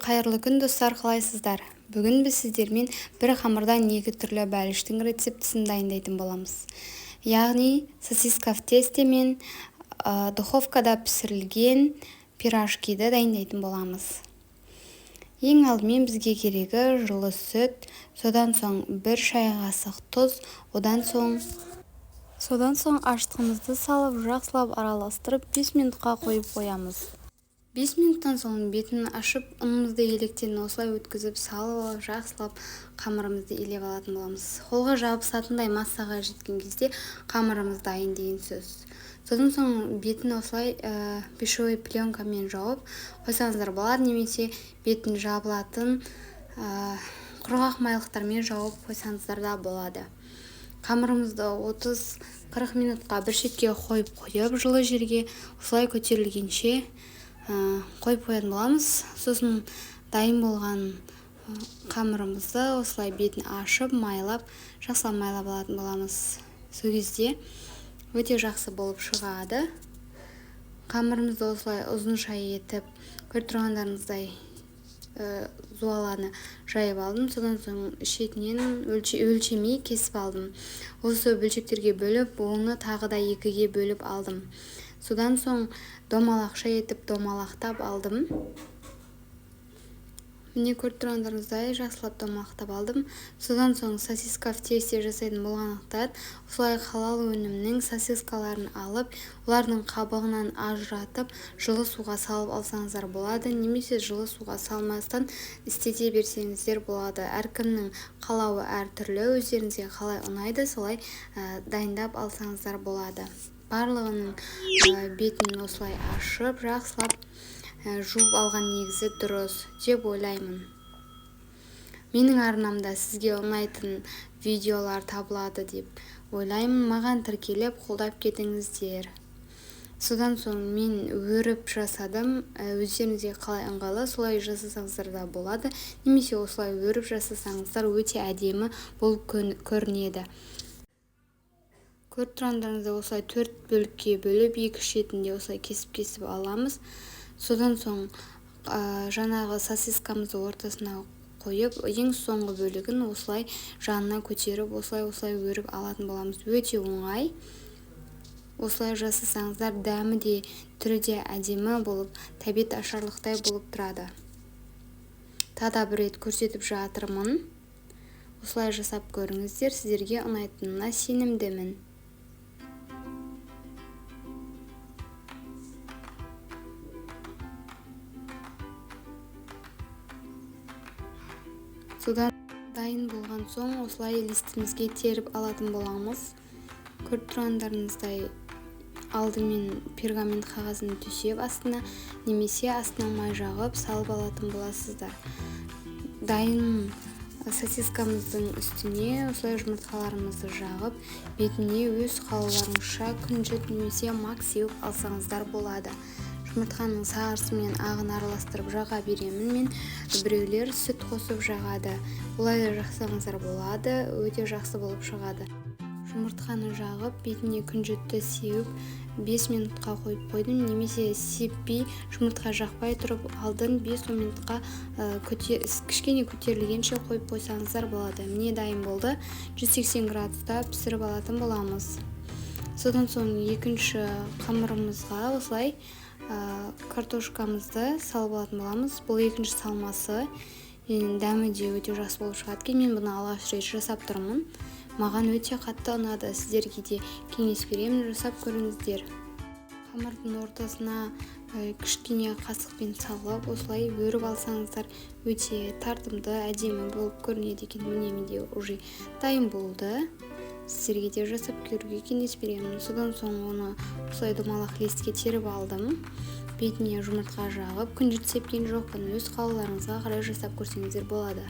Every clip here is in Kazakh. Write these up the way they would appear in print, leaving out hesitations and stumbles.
Қайырлы күн, достар, қалайсыздар? Бүгін біз сіздермен бір қамырдан екі түрлі бәліштің рецептісін дайындайтын боламыз. Яғни сосиска в тесте мен духовкада пісірілген пирожкиді дайындайтын боламыз. Ең алдымен бізге керегі жылы сүт, содан соң 1 шай қасық тұз, одан соң ашытқымызды салып, жақсылап араластырып, 5 минутқа қойып қоямыз. 5 минуттан соң бетін ашып, ұнымызды електен осылай өткізіп салып алып, жақсылап қамырымызды илеп алатын боламыз. Қолға жабысатындай массаға жеткен кезде қамырымыз дайын деген сөз. Содан соң бетін осылай пищевой пленкамен жауып қойсаңыздар болады, немесе бетін жабылатын құрғақ майлықтармен жауып қойсаңыздар да болады. Қамырымызды 30-40 минутқа бір шетке қойып қойып, жылы жерге осылай көтерілгенше қойып қоятын боламыз. Сосын дайын болған қамырымызды осылай бетін ашып, майлап, жақсылап майлап алатын боламыз. Сол кезде өте жақсы болып шығады. Қамырымызды осылай ұзынша етіп, көріп тұрғандарыңыздай, зуаланы жайып алдым. Содан соң шетінен өлшемей кесіп алдым. Осы бөлшектерге бөліп, оны тағы да екіге бөліп алдым. Содан соң домалақша етіп домалақтап алдым. Міне, көріп тұрғандарыңыздай, жақсылап домалақтап алдым. Содан соң сосиска в тесте жасайтын болғандықтан, осылай халал өнімнің сосискаларын алып, олардың қабығынан ажыратып, жылы суға салып алсаңыздар болады, немесе жылы суға салмастан істете берсеңіздер болады. Әркімнің қалауы әртүрлі, өздеріңізге қалай ұнайды, солай дайындап алсаңыздар болады. Барлығының бетін осылай ашып, жақсылап жуып алған негізі дұрыс деп ойлаймын. Менің арнамда сізге ұнайтын видеолар табылады деп ойлаймын. Маған тіркеліп, қолдап кетіңіздер. Содан соң мен өріп жасадым. Өздеріңізге қалай ыңғайлы, солай жасасаңыздар да болады, немесе осылай өріп жасасаңыздар өте әдемі болып көрінеді. Көріп тұрғандарыңыздай, осылай төрт бөлікке бөліп, екі шетінде осылай кесіп-кесіп аламыз. Содан соң жаңағы сосискамызды ортасына қойып, ең соңғы бөлігін осылай жанына көтеріп, осылай-осылай өріп алатын боламыз. Өте оңай. Осылай жасасаңыздар, дәмі де, түрі де әдемі болып, тәбет ашарлықтай болып тұрады. Тағы да бір рет көрсетіп жатырмын. Осылай жасап көріңіздер, сіздерге ұнайтынына сенімдімін. Содан дайын болған соң осылай листімізге теріп алатын боламыз. Көріп тұрғандарыңыздай, алдымен пергамент қағазын төсеп астына, немесе астына май жағып салып алатын боласыздар. Дайын сосискамыздың үстіне осылай жұмыртқаларымызды жағып, бетіне өз қалауларыңызша күнжіт немесе мак сеуіп алсаңыздар болады. Жұмыртқаның сарысы мен ағын араластырып жаға беремін мен. Біреулер сүт қосып жағады. Олай да жақсаңыздар болады, өте жақсы болып шығады. Жұмыртқаны жағып, бетіне күнжітті сеуіп, 5 минутқа қойып қойдым, немесе сеппей, жұмыртқа жақпай тұрып алдын 5-10 минутқа кішкене көтерілгенше қойып қойсаңыздар болады. Міне, дайын болды. 180 градуста пісіріп алатын боламыз. Содан соң екінші қамырымызға осылай картошкамызды салып алатын боламыз. Бұл екінші салмасы. Енді дәмі де өте жақсы болып шығады екен. Мен бұны алғаш рет жасап тұрмын. Маған өте қатты ұнады. Сіздерге де кеңес беремін, жасап көріңіздер. Қамырдың ортасына кішкене қасықпен салып, осылай өріп алсаңыздар, өте тартымды, әдемі болып көрінеді екен. Міне, менде уже дайын болды. Сіздерге де жасап көруге кеңес беремін. Содан соң оны осылай домалақ листке теріп алдым. Бетіне жұмыртқа жағып, күнжіт сепкен жоқпын. Өз қалауларыңызға қарай жасап көрсеңіздер болады.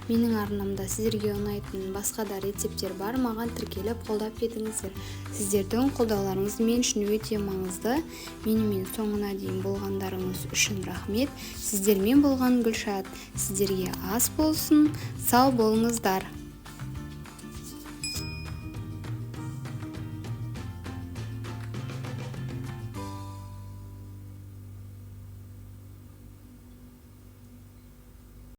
Менің арнамда сіздерге ұнайтын басқа да рецепттер бар. Маған тіркеліп, қолдап кетіңіздер. Сіздердің қолдауларыңыз мен үшін өте маңызды. Менімен соңына дейін болғандарыңыз үшін рахмет. Сіздермен болған Гүлшат. Сіздерге ас болсын, сау болыңыздар.